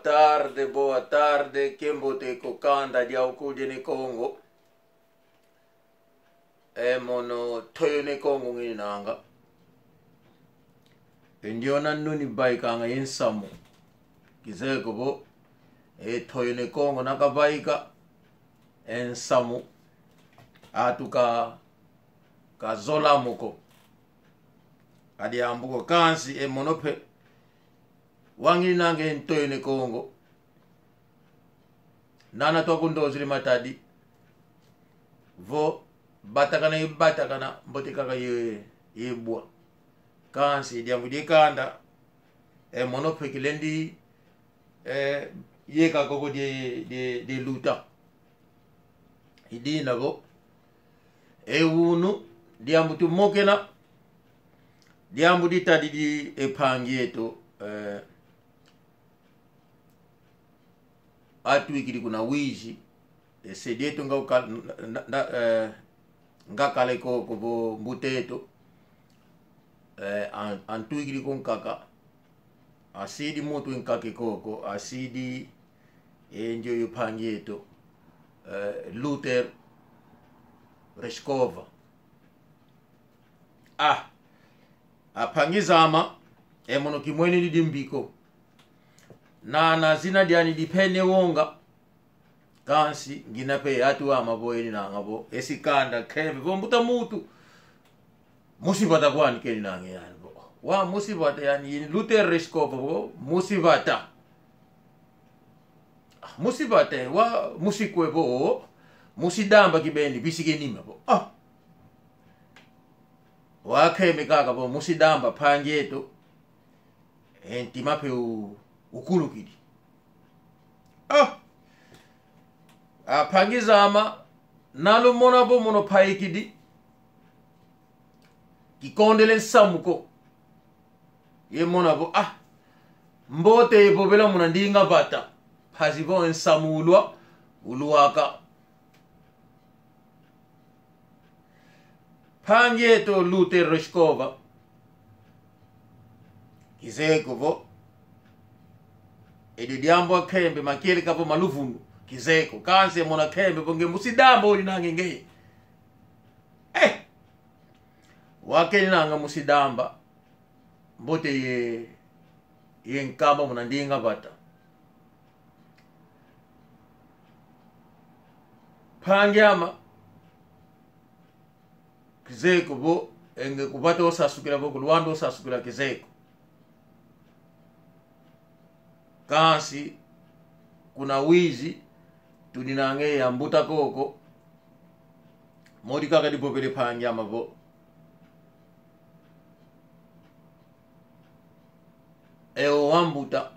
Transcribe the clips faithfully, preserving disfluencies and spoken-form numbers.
Tarde, boa tarde, kiambote ko kanda dia ukulu dia Ne Kongo. E mono Toyo Ne Kongo ngininanga. E ndiona nuni baikanga ye nsamu. Kizeye ko vo, e Toyo Ne Kongo na kavaika e nsamu. Atu ka, kazolamu ko. A diambu ko kansi e mono pe. Wangininanga e Toyo Ne Kongo. Nana twa kundozele matadi. Vo batakana ye batakana, mbote kaka ye, ye bwa. Kansi diambu die kanda, e mono pe kilendi, e, yeka koko die, die, die luta. I dina vo, e unu, diambu tumokena, diambu ditadidi e mpangi eto, e, atwikidi kuna Uíge, e se dieto nga uka-, nda, nda, nda, e, nga kala e koko vo mbuta eto, e, an-, antwikidi kunkaka, asidi muntu nkaka e koko, asidi e ndioyo mpangi eto, e, Luther Reshkova. Ah, a mpangi zama, e mono kimwenidi mbi ko. Nana zina diani dipene wonga. Kansi, ngina pe atu ama vo eninanga vo, esi kanda kembe vo mbuta muntu. Musi vata kwani keninanga yani vo. Wa musi vata yani, ini Luther Reshkova vo, musi vata. Ah, musi vata, wa musi kwe vo, musi damba kibeni, bisike nima vo. Ah. Wa kembe kaka vo, musi damba mpangi eto. E ntima pe u-, ukulukidi. Ah! A mpangi zama, nalumona vo mono mpaikidi. Kikondele nsamu ko. Ye mona vo, ah, mbote ye vovela muna ndinga vata. Mpasi vo nsamu ulwa, ulwaka. Mpangi eto Luther Reshkova. Kizeye ko vo. Edio diambu akembe makieleka vo ma luvunu. Kizeye ko. Kansi mona kembe vo nge musi damba oninanga nge. Eh! Wa keninanga musi damba. Mbote ye, ye nkamba muna ndinga vata. Mpangi ama, kizeye ko vo, e nge ku vata osasukila vo, ku Luanda osasukila kizeye ko. Kansi, kuna Uíge, tuninanga e ambuta koko, modi kaka divovele mpangi ama vo. E o ambuta.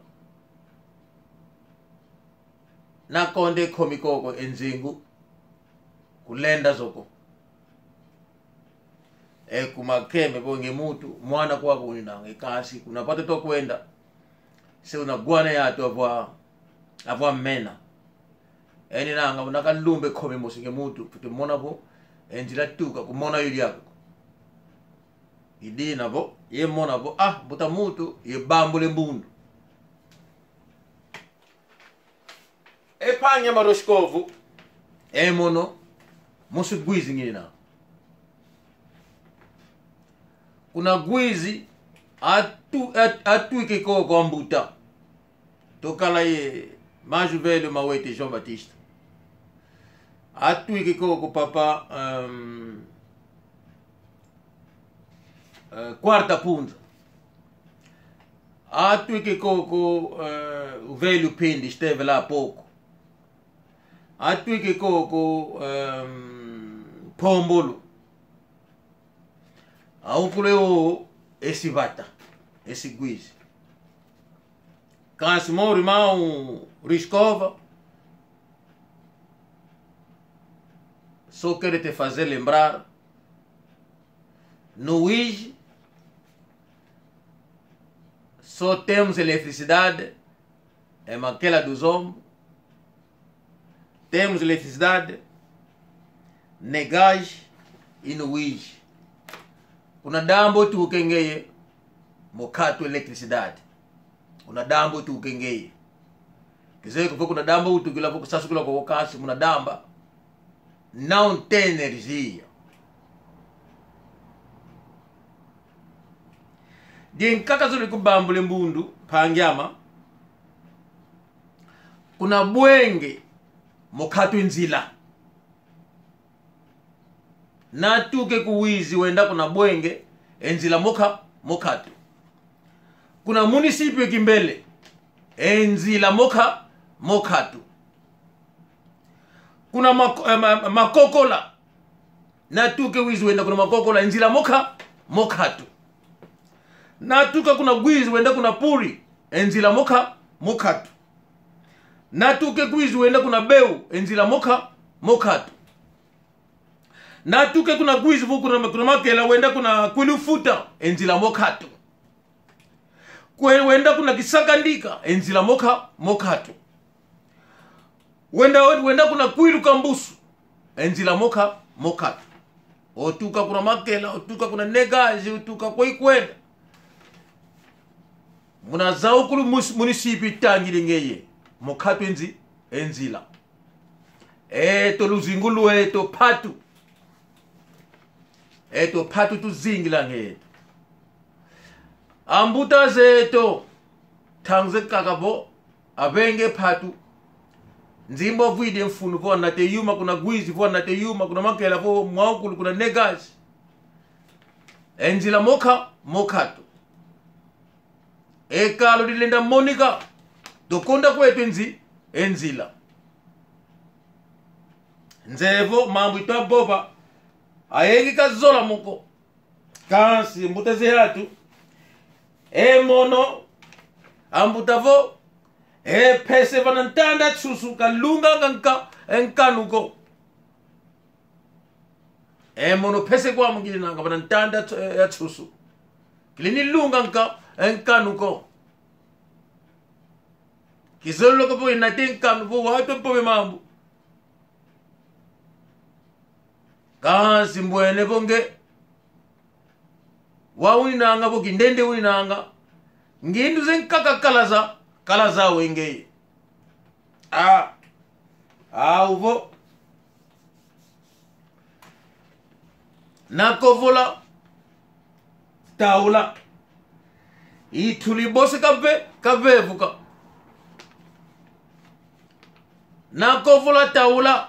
Nakonde komi koko e nzingu. Kulenda zo ko. E kuma keme vo nge muntu, mwana kwa kuninanga, e kansi, kuna vata tukwenda. Se una gwana yatu avwa, avwa mena. Eninanga, una kalumbe komi mosi nge muntu, fwete mona vo, e nzila tuka, kumona yuli aku. I dina vo, ye mona vo, ah, mbuta muntu, ye bambule mbundu. E mpangi ama Roshkov, e mono, mosi Uíge ngina. Kuna Uíge, atu-, at-, atwike koko ambuta. Tukala ye, mais velho Mawete João Batista. Atwike koko papa, hum, eh, Quarta Punza. Atwike koko, eh, o velho Pindi esteve lá há pouco. Atwike koko, ehm, Pombolo. Aukule o esi vata, esi Uíge. Kansi meu irmão Riscova, só quero te fazer lembrar, no Uíge só temos eletricidade em Maquela do Zombo, temos eletricidade Negage e no Uíge. Kuna Dambo tuke ngeye, mokatu eletricidade. Kuna Dambo tuke ngeye. Kizeye ko vo kuna Damba utukila vo kusasukila ko kansi muna Damba. Não tem energia. Dinkaka zole kubambula e mbundu, mpangi ama. Kuna Bwenge, mokatu e nzila. Natuke ku Wizi wenda kuna Bwenge, e nzila moka, mokatu. Kuna município Kimbele, e nzila moka, mokatu. Kuna Mako-, eh, Ma-, Makokola, natuke Wizi wenda kuna Makokola, e nzila moka, mokatu. Natuka kuna Wizi wenda kuna Puri, e nzila moka, mokatu. Natuke Wizi wenda kuna Beu, e nzila moka, mokatu. Natuke kuna Wizi vo kuna, kuna Makela wenda kuna Kwilu Futa, e nzila mokatu. Kwe wenda kuna Kisakandika, e nzila moka, mokatu. Wenda, wenda kuna Kwilu Kambusu, e nzila moka, mokatu. Otuka kuna Makela, otuka kuna Negazi, otuka kwe kwenda. Muna zau kulu mus-, município itangile ngeye, mokatu e nzi-, e nzila. Eto luzingu lweto mpatu. Eto mpatu tuzingila ngeto. Ambuta zeto, ntangu zankaka vo, avenge mpatu. Nzimbu avwidi e mfunu vo anate yuma kuna Wizi, vo anate yuma kuna Makela, vo mwaukulu kuna Negazi. E nzila moka, mokatu. E kalu dilenda monika, tukonda kweto e nzi-, e nzila. Nzevo mambu itwa vova, ayingi kazola mo ko. Kansi mbuta ze atu. E mono, ambuta vo, e mpese vana ntanda nsusu, kalunganga nka-, e nkanu ko. E mono mpese kwamu ngininanga vana ntanda, eh, ya nsusu. Kili ni lunga nka-, e nkanu ko. Kizololo ko vo inate nkanu vo watu mpove mambu. Kansi mbwene vo nge. Wa uninanga vo kindende uninanga. Ngindu ze nkaka kalaza, kalaza wenge. A, a uvo. Nakovola, taula. Ituli bose kave-, kavevuka. Nakovola, taula.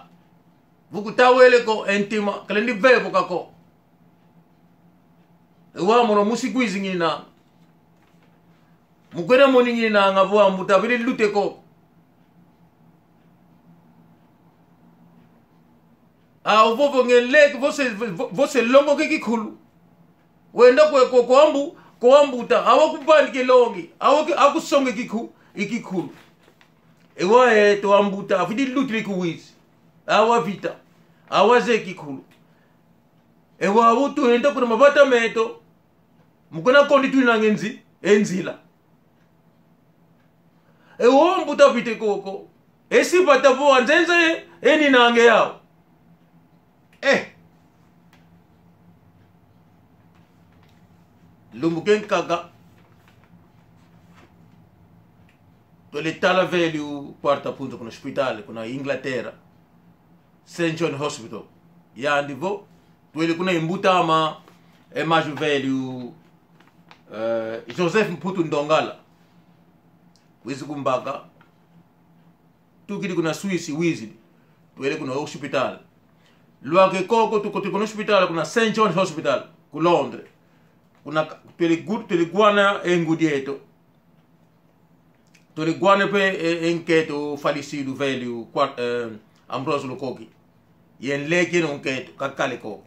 Vo kutawele ko e ntima, kalendi vevuka ko. E wa mono musi kwizi ngininanga. Mukwena moni ngininanga vo ambuta vili lute ko. A, ovo vo nge nleke, vo se, vo, vo se longoke kikulu. Wenda kwe, kwe, kwe ambu-, kwe ambuta, awa kubandike longi, awa ki-, akusonge kiku-, i kikulu. E wa eto ambuta, avidi lutile ku Wizi. Awa vita, awa ze kikulu. E wa utu enda kuna mavata meto. Mukwena kondi tuinange nzi-, e nzila. E wo mbuta vite koko. Esi vata vo anzenza e, e ninange yau. Eh. Lumbu ke nkaka. Twele tala velho Quarta Punta kuna hospital, kuna Inglaterra. Saint John Hospital. Yandi vo, twele kuna e mbuta ama, e mais velho, eh, Joseph Mputu Ndongala. Wizi kumbaka. Tukidi kuna Suisse, wizi. Twele kuna hospital. Lwake koko tukote kuna hospital, kuna Saint John Hospital, ku Londres. Kuna ka-, twele gu-, twele gwana e ngudi eto. Twele gwana pe e, e nkento falecido velho, kwa-, eh, Ambrósio Lukoki. Ye nleke no nkento, kakale koko.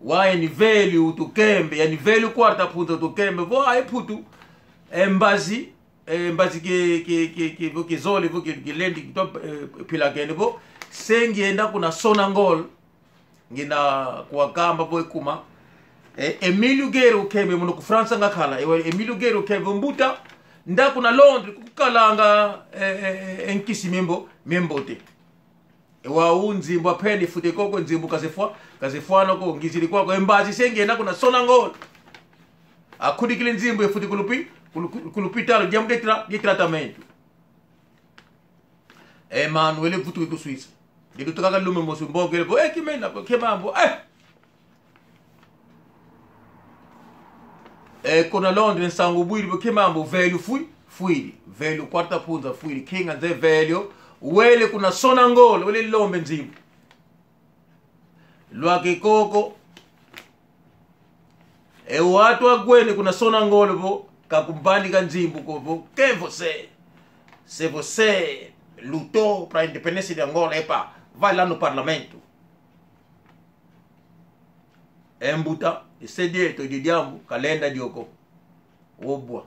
Wa yani velho tukembe, yani velho Quarta Punta tukembe. Vo ayi Putu, e mbazi, e mbazi ke, ke, ke, ke, vo kizole, vo ke, kilendi, kito, eh, pila kene, vo, se ngienda kuna Sonangol. Ngina kuwakamba vo ekuma. E, Emílio Guerra ukembe muno ku França ngakala. Ewa Emílio Guerra ukembe mbuta. Nda kuna Londres kukalanga, e, e, e, e nkisi mimbo, mimbote. Ewa u nzimbu apeni fute koko nzimbu kazefwa, kazefwana ko ngizili kwako. E mbazi se ngienda kuna Sonangol. Akudikile nzimbu efute kulupi-, kulu-, kulu-, kulupitalo diambu de tra-, de tratamento. Emmanuel vutuki ku Suíça. Dedu tukaka lume mosi mbongele vo, eh, kimena, kimambu, eh. Eh, kuna Londres nsangu bwidi vo kimambu, velho fui, fwidi. Velho Quarta Punza fwidi. Kinga nze velho, wele kuna Sonangol, wele lombe nzimbu. Lwake koko. E watu akwene kuna Sonangol vo, kakumvanika nzimbu ko vo, quem você? Se você lutou pra independência de Angola, epa, vai lá no parlamento. E mbuta, e se dieto, dio diambu kalenda dio ko. Wobwa.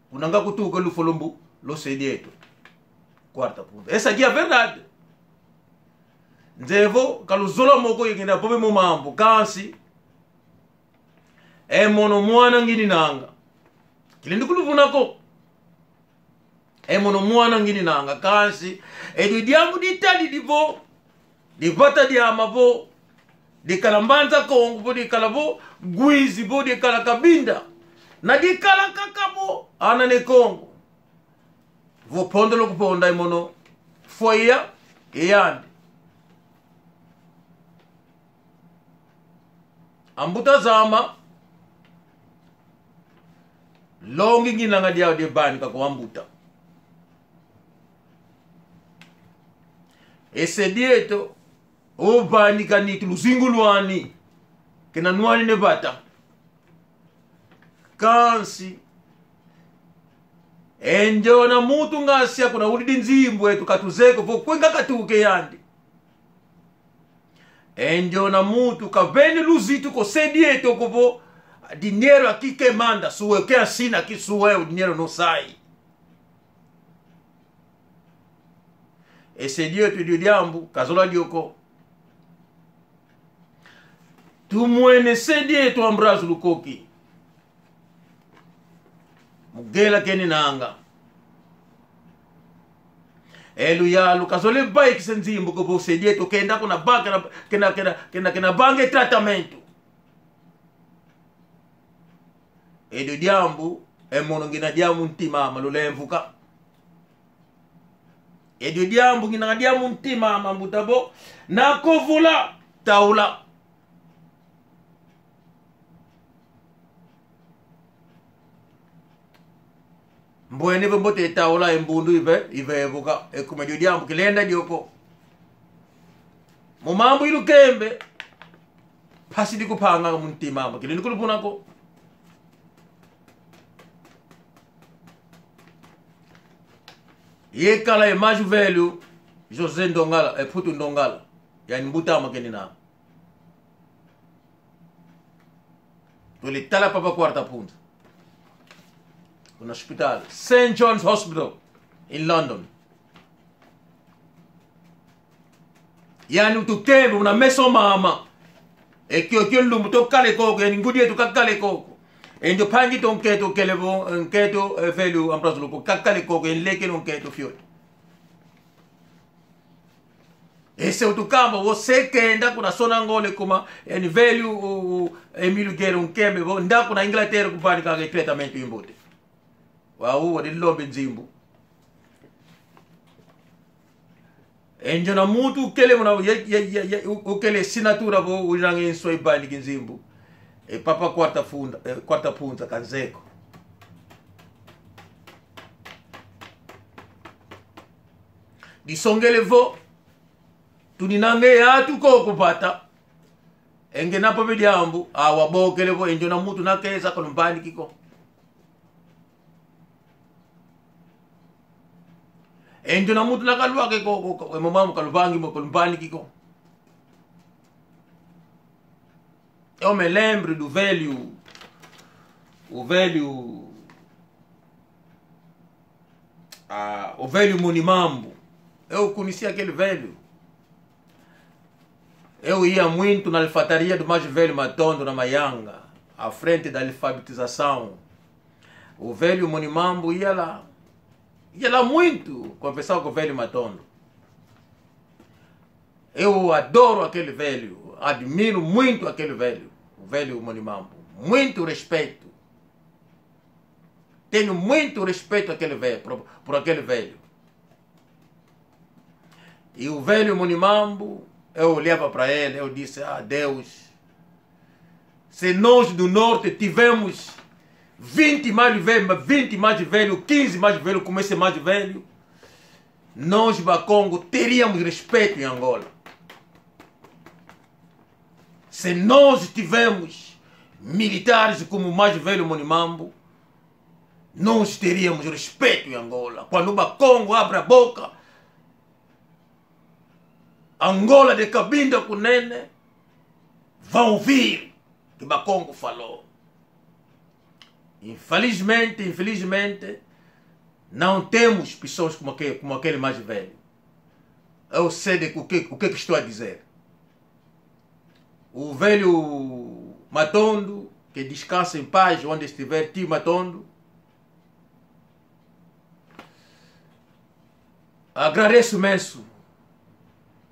Kuna nga kutuka lufolo mbu, lo se dieto. Quarta Punza. Essa aqui é a verdade. Nze vo, kaluzola moko yengina pobe mo mambu, kansi. E mono mwana ngininanga. Kilendi kuluvuna ko. E mono mwana ngininanga, kansi. E dio diambu ditadidi vo. Divata diame vo, dikala Mbanza Kongo vo, dikala vo Uíge vo, dikala Cabinda, na dikala kaka vo ana ne Kongo. Vo ponda lo kuponda e mono, foi ya, e yandi. Ambuta zame, longi nginanga diau divanika kwa ambuta. E se dieto, ovanika nitu luzingu lwani, kena nwani ne vata. Kansi, e ndiona muntu ngasi akuna ulidi nzimbu eto katuzeye ko vo kwenga katuke yandi. E ndiona muntu kaveni luzitu ko se dieto ko vo dinheiro aqui quem manda sou eu, quem assina aqui sou eu, o dinheiro não sai. E se dieto dio diambu, kazola dio ko. Tumwene se dieto Ambroise Lukoki. Mugela keninanga. E luyalu kazole vaikisa nzimbu ko vo se dieto kenda kuna ba, kena, kena, kena, kena, kena vanga e tratamento. E dio diambu, e mono ngina diau mu ntima ame lulemvuka. E dio diambu ngina diau mu ntima ame ambuta vo, na kovola, taula. Mbwene vo mbote taula e mbundu ive, ive evuka, e kuma dio diambu kilenda dio ko. Mo mambu ilukembe, mpasi dikupanga mu ntima ame, kilendi kuluvuna ko. Yekala e mais velho, José Ndongala, e Putu Ndongala, yani mbuta ame kenina. Twele tala Papa Quarta Punza. Kuna hospital, Saint John's Hospital in London. Yani utukembe una meso mama. E kiokio lumbu tukale koko, yani ngudi eto kakale koko. E ndio mpangi to nkento kele vo, nkento, eh, velho Ambroise Lukoki kakale koko, yani lekele nkento fioti. E se utukamba vo se kenda kuna Sonangol kuma, yani velho, o, o, Emílio Guerra unkembe vo, nda kuna Inglaterra kuvanika e tratamento imbote. Wau wadi lombe nzimbu. E ndiona muntu ukele muna, ye, ye, ye, ye, u-, ukele assinatura vo, unange nswa ivanika nzimbu. E Papa Quarta Funda, e, Quarta Punza kanzeye ko. Disongele vo, tuninange atu koko vata. E nge na pobe diambu, awa bokele vo, e ndiona muntu nakeza kalumvaniki ko. E ndiona muntu nakalwake ko, ko, ko, e mo mambu kaluvangi mo, kalumvaniki ko. Eu me lembro do velho, o velho, ah, o velho Monimambo. Eu conheci aquele velho. Eu ia muito na alfataria do mais velho Matondo, na Maianga, à frente da alfabetização. O velho Monimambo ia lá. Ia lá muito, conversava com o velho Matondo. Eu adoro aquele velho, admiro muito aquele velho, o velho Monimambo. Muito respeito. Tenho muito respeito àquele velho, por, por aquele velho. E o velho Monimambo, eu olhava pra ele, eu disse: "Ah, Deus, se nós do norte tivemos vinte mais velhos, vinte mais velhos, quinze mais velhos, como esse mais velho, nós, Bakongo, teríamos respeito em Angola. Se nós tivemos militares como o mais velho Monimambo, nós teríamos respeito em Angola. Quando o Bakongo abre a boca, Angola de Cabinda Cunene vão ouvir que Bakongo falou." Infelizmente, infelizmente, não temos pessoas como aquele, como aquele mais velho. Eu sei de o que, o que que estou a dizer. O velho Matondo, que descansa em paz onde estiver, tio Matondo. Agradeço imenso.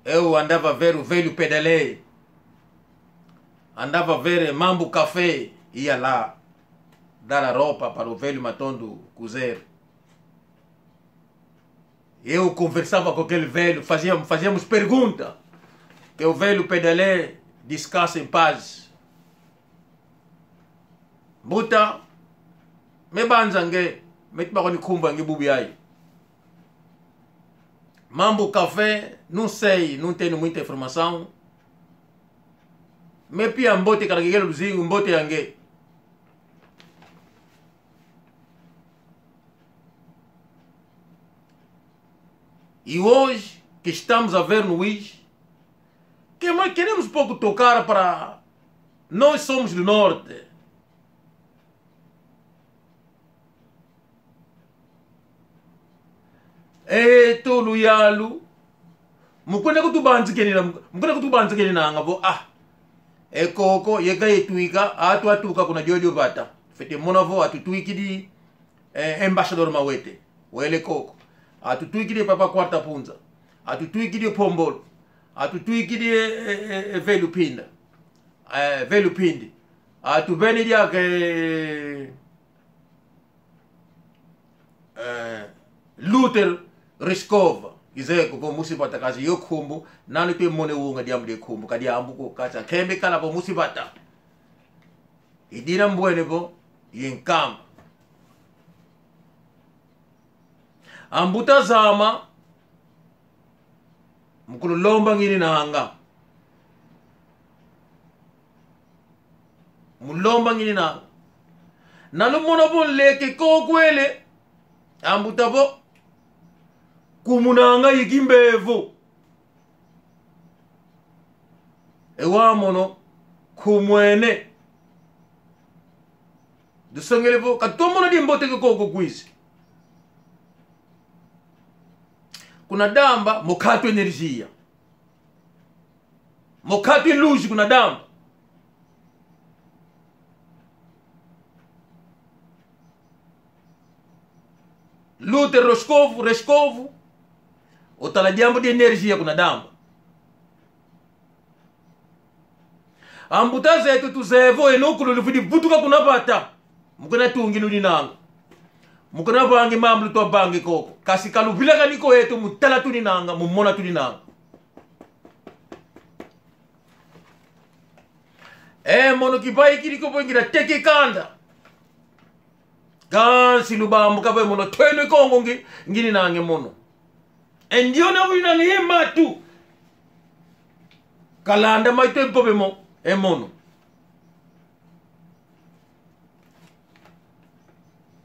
Eu andava a ver o velho Pedalé, andava a ver Mambo Café, ia lá dar a roupa para o velho Matondo cozer. Eu conversava com aquele velho, fazíamos, fazíamos pergunta. Que o velho Pedalé descansa em paz. Mbuta, me banza nge, me tiba kwani kumba nge bubi ai. Mambo Café, não sei, não tenho muita informação. Me pia mbote kala kikele luzingu, mbote ya nge. E hoje que estamos a ver no Uíge, que nós queremos pouco tocar para nós somos do norte. E tulu yalu. Mukwenda kutubanzikila, mukwenda kutubanzikila nanga vo, ah. E koko, yeka yetwika, atu atuka kuna jojo vata. Fwete mona vo, atutwikidi, eh, embaixador Mawete. Wele koko. Atutwikidi papa Quarta Punza. Atutwikidi Pombolo. Atutwikidi, eh, eh, eh, Velho Pinda. Eh, Velho Pindi. Atuveni diaka, eh, Luther Reskova. Kizeye koko musi vata kasi yo nkumbu, nani twe mone unga diambu de nkumbu, ka diambu ko kasa kembe kala vo musi vata. Idina mbwene vo, ye nkamba. Ambuta zama, mukululomba ngininanga. Mulomba ngininanga. Nalumona vo nleke ko kwele. Ambuta vo. Kumunanga ye kimbevo. E wamono. Kumwene. Dusongele vo. Katomona di mbote ke koko kwizi. Kuna Damba, mokatu energia. Mokatu luz kuna Damba. Luther Roscovo, Rescovo. Otala diambu de energia kuna Damba. Ambuta zetu tuzeye vo eno kulu luvidi vutuka kuna vata. Mukwenda tungi nuninanga. Mukwenda vangi mambu lutwa vangi koko. Kasi kaluvilakani ko eto mutala tuninanga, mumona tuninanga. E mono kivaikidi ko vo ngilateke kanda. Kansi lubambuka vo e mono tweno e Kongo ngi, ngininanga e mono. E ndiona uninanga ye matu. Kalanda maito e mpove mo, e mono.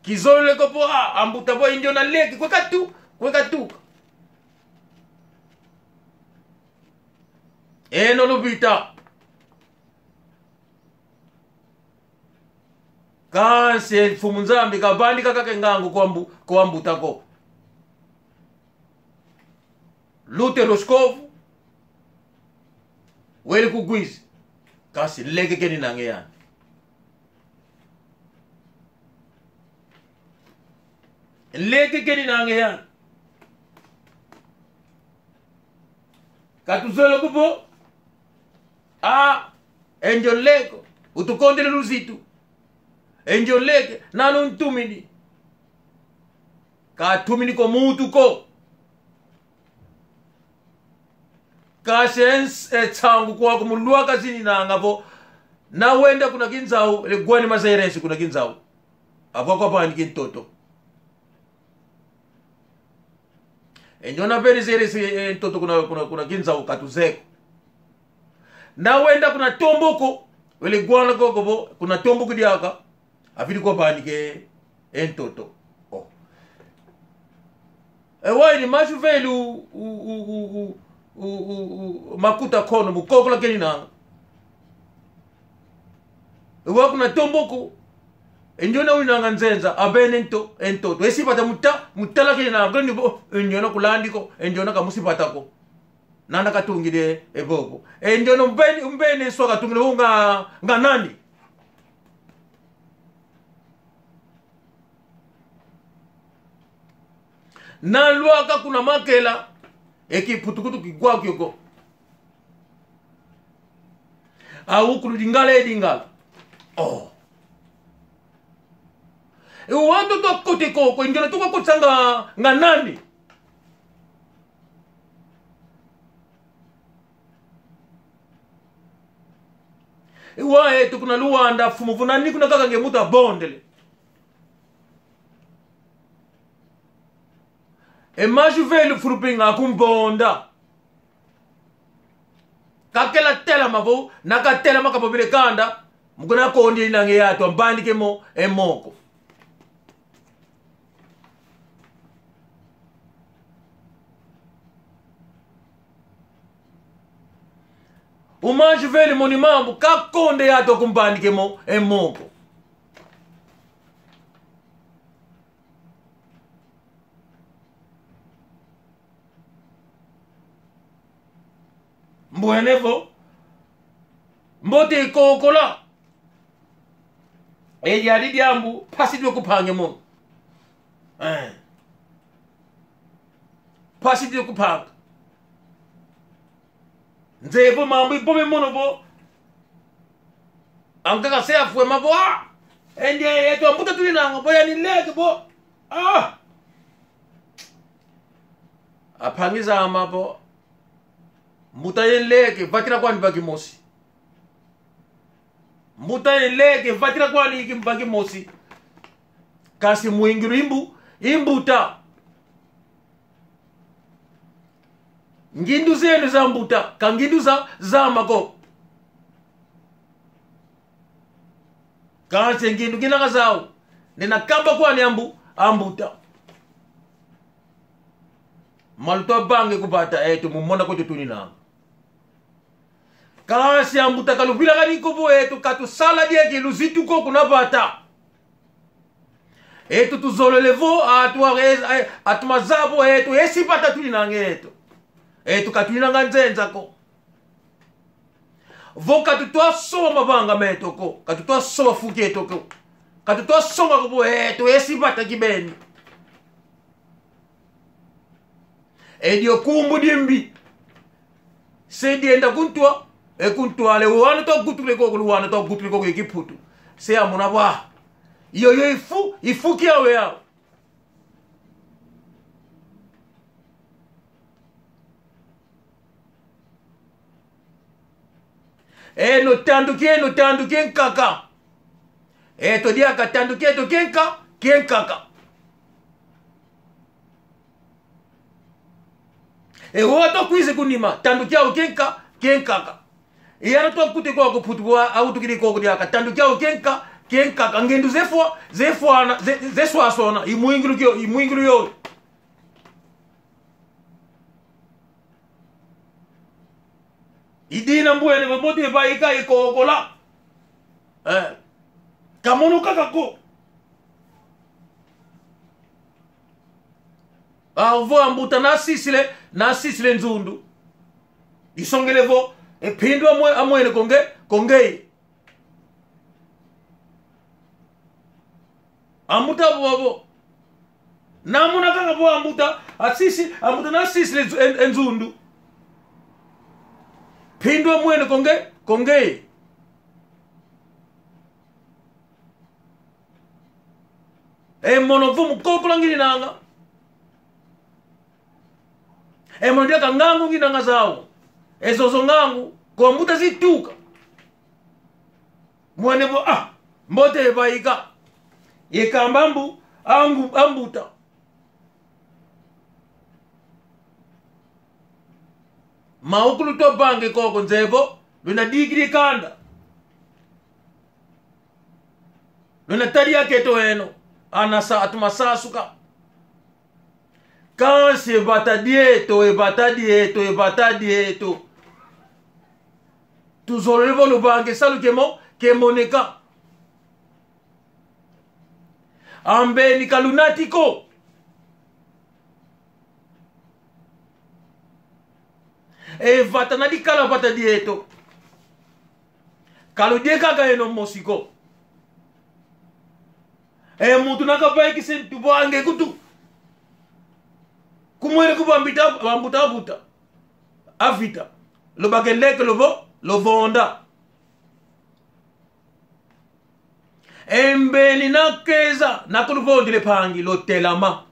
Kizolele ko vo, ah, ambuta vo e ndiona leke, kwe katu, kwe katuka. Eno luvita. Kansi Mfumu Nzambi kavandika kaka e ngangu kwa mbu-, kwa ambuta ko. Luther Roscovo, wele ku Uíge, kansi nleke keninanga e yani. Nleke keninanga e yani. Katuzolo kupo, ah, e ndio nleke, utukondele luzitu. E ndio nleke, nani untumini. Katumini ko muntu ko. Kansi e nsangu kwaku mu lwaka zininanga vo, na wenda kuna Kinzau, ele gwani mazeresi kuna Kinzau. Akwa kwa bani kintoto. E ndiona beni zeresi e ntoto kuna, kuna, kuna Kinzau katuzeko. Na wenda kuna Tombuku, wele gwana koko vo, kuna Tombuku diaka, avili kwa bani ke e ntoto. Oh. E wau ni machu velu u, u, u, makuta kono, mu kokola kenina. E wau kuna Tombuku, e ndiona unanga nzenza, abene nto, e ntoto. Esi bata muta, mutala kenina, gani bo, e ndiona kulandi ko, e ndiona kamusi bata ko. Nana katungile e bobo. E ndiona umbeni, umbeni nswa katungile unga, nga nani? Na lwaka kuna Makela, e kiputukutu kigwa kioko. Au kulu dingala e dingala. Oh. E wantu twakote koko, e ndiona tukakotisa nga, nga nani? E wau eto kuna Luanda, fumu vuna ni kuna kaka nge muta bondele. E machu velu furupinga kumbonda. Kakela telama vo, na katelama kabobile kanda, mu kuna kondi nange yatu, ambandike mo, e moko. O machu velu moni mambu, kakonde yatu kumbandike mo, e moko. Mbwene vo, mbote kokola. E diadi diambu, mpasi dio kupanga mo. Eh. Mpasi dio kupanga. Nze vo mambu ipome mono vo. Ankaka se afwe ma vo, ah! Endi eto ambuta tuinanga vo yani leke vo. Ah! Ampangi zame vo. Mbuta ye nleke, vatila kwani va kimosi. Mbuta ye nleke, vatila kwani va kimosi. Kansi mwingilu i mbu, i mbuta. Ngindu zeno za mbuta, ka ngindu za, zame ko. Kansi ngindu ngina nga zau. Nde nakamba kwani ambu, ambuta. Malu twavange ku vata eto mu mona kweto tuninanga. Kansi ambuta kaluvilakani ko vo eto katusala dieki luzitu ko kuna vata. Eto tuzolele vo atu, a-, e-, atu mazaya vo eto esi vata tuninanga eto. Eto katuninanga nzenza ko. Vo katutwa soba mavanga meto ko, katutwa soba fu kieto ko, katutwa soba ko vo eto esi vata kibeni. Edio kumbu dimbi. Se dienda kuntwa, e kuntwale, wana twagutukile koko, wana twagutukile koko e Kiputu. Se amona vo. Yoyo i fu, i fu kiau yau. Eno tandu kieno, tandu kienkaka. Eto diaka tandu kieto kienka, kienkaka. E wau twakwiza kunima, tandu kiau kienka, kienkaka. E ana twakute kwaku Putu wa, autukidi koko diaka, tandu kiau kienka, kienkaka. Ngindu zefwa, zefwana, ze-, zeswaswana, i mwingilu kio, i mwingilu yo. I dina mbwene, bambote baika ikokola. Eh. Kamono kaka ko. Avo ambuta nasisile, nasisile nzundu. Isongele vo, e mpindu amwe-, amwene ko nge, ko nge. Ambuta vo avo. Namona kaka vo ambuta, asisi, ambuta nasisile nzu-, en-, enzundu. Mpindu amwene ko nge, ko nge. E mono vo mu kokola ngininanga. E mono diaka ngangu nginanga zau. E zozo ngangu, kwa mbuta zituka. Mwene vo, ah, mbote evaika. Ye kamba mbu, angu, ambuta. Maukulu twavange koko nzevo, lwena dikidi kanda. Lwena tadi aketo eno, anasa atuma sasuka. Kansi e vata dieto, e vata dieto, e vata dieto. Tuzolele vo luvange salu kemo, kemoneka. Ambeni kalunati ko. E vata na dikala vata dieto. Kaludie kaka eno mosi ko. E muntu nakavaikisi ntu vo ange kutu. Kumwele kuva mbita, vambuta avuta. Avita. Lubake leke lovo, lovonda. Embeni nakeza, nakuluvondele mpangi, lotelama.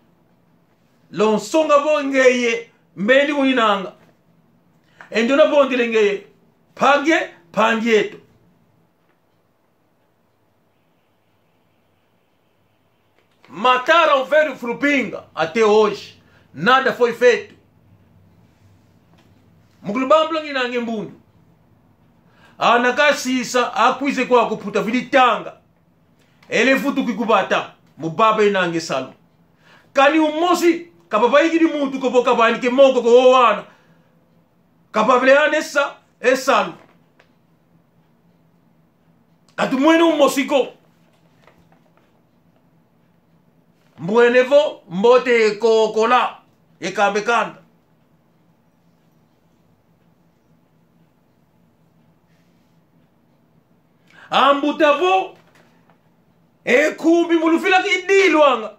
Lonsonga vo ngeye, mbeni uninanga. Endo navondele ngeye, mpangi, mpangi eto. Mataram o velho Frupinga, até hoje, nada foi feito. Mukulubambula nginange mbundu. Ana kasisa, akwize kwa kuputa vili tanga. Ele vutuki kuvata, mu baba inange salu. Kani umosi, kavavaikidi muntu ko vo kavanike moko ko o wana. Kavavele ane sa, e salu. Katumwene umosi ko. Mbwene vo, mbote kokola, e kambe kanda. Ambuta vo, e kumbi mu lufila kidilwanga.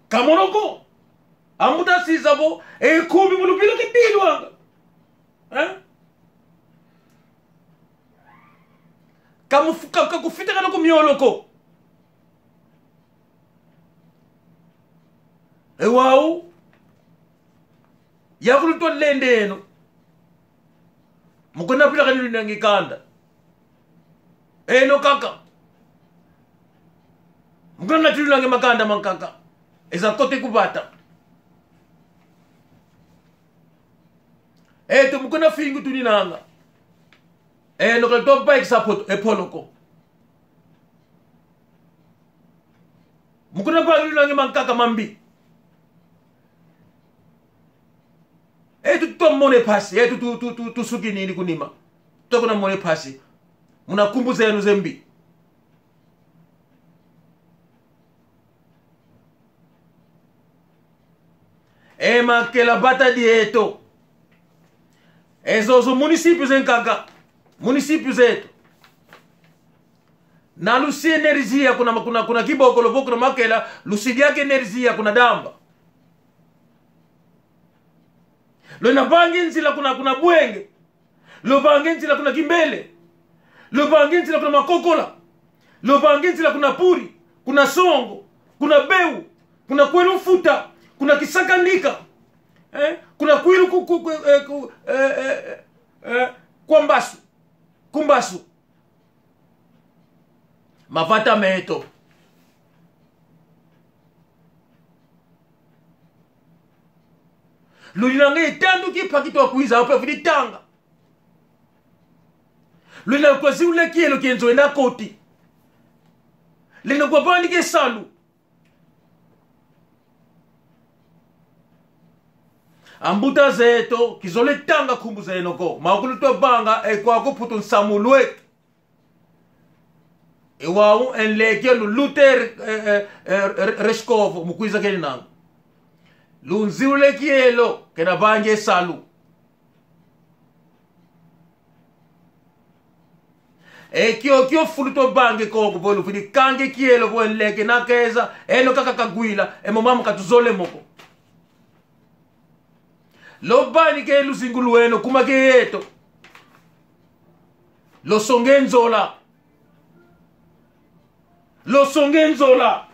Kamono ko, ambuta sisa vo, e kumbi mu lufila kidilwanga. Eh? Kamufu-, ka-, kakufita kana ku miolo ko. E wau, yakulu twalende eno. Mukuna pila kani lunangi kanda. Eno kaka. Mukuna nati lunangi makanda mankaka. Eza kote kuvata. Eto mukuna fingu tuninanga. Eno kali twabaikisa poto, e polo ko. Mukuna vangi lunangi mankaka mambi. Eto twamone mpasi, eto tu, tu, tu, tusukinini kunima. Twakuna mone mpasi. Muna nkumbu zeno zembi. E makela vata dieto. E zozo município zenkaka. Município zeto. Na lusi energia kuna, kuna, kuna Kibokolo vo kuna makela, lusi diaka energia kuna Damba. Lwena vangi nzila kuna, kuna Bwenge. Lwavangi nzila kuna Kimbele. Lwavangi nzila kuna Makokola. Lwavangi nzila kuna Puri, kuna Songo, kuna Beu, kuna Kwelu Mfuta, kuna Kisakanika. Eh? Kuna Kwilu ku, ku, ku, eh, ku, eh, eh, eh, eh, kwa Mbasu. Ku Mbasu. Mavata meto. Luninanga e tandu ki mpaki twakwiza, ape vili tanga. Lwena kwa ziula kielo kienzo ena koti. Lwena kwa vani ke salu. Ambuta zeto, kizole tanga nkumbu zeno ko. Makulu twavanga, e kwaku Putu nsamu lweke. E wau e nleke lu Luther, eh, eh, eh, Re-, Rescovo, mukwiza kena nanga. Lunziule kielo, kena vange salu. E kiokio fulu twavange koko, vo lufidi kange kielo, vo e nleke nakeza, eno kaka kagwila, e mo mama katuzole mo ko. Lovanike luzingu lweno kuma ke yeto. Losonge nzola. Losonge nzola.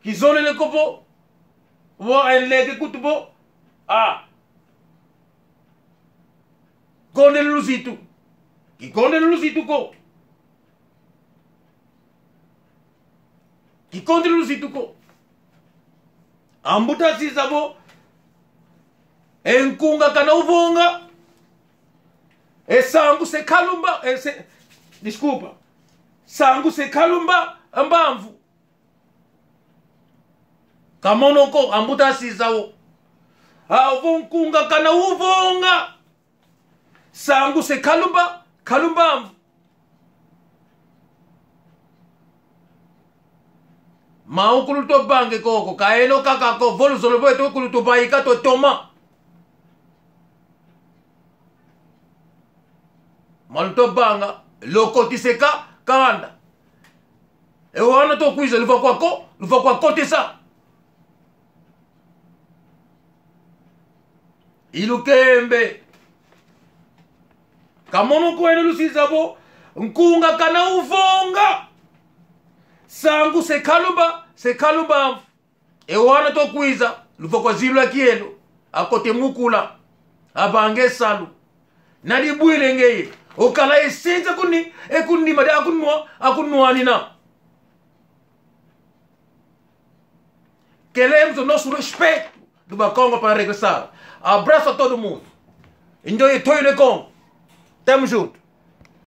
Kizolele ko vo, vo enleke kutu vo, ah, kondele luzitu. Kikondele luzitu ko. Kikondele luzitu ko. Ambuta asiza vo, e nkunga kana uvonga, e sangu se kalumba, e se, desculpa. Sangu se kalumba mbamvu. Kamono ko, ambuta asiza wo. Avo nkunga kana uvonga, sangu se kalumba, kalumba mvu. Mau kulu tovange koko, ka eno kaka ko, vo luzolo lweto kulu tuvaika twatoma. Malu tuvanga, lukotise ka, kanda. E wana tukwiza, luva kwako, luva kwakotisa. I lukembe. Kamono kweno lusiza vo, nkunga kana uvonga. Sangu se kalumba, se kalumba mvu. E wana tukwiza, luva kwa zilula kielo, akote mukula, avanga e salu. Nadi bwile ngeye, okala e senza kuni, e kunima de akunwa, akunwanina. Queremos o nosso respeito do Bakongo para regressar. Abraço a todo mundo. Enjoy, enjoy the Congo. Tamo junto.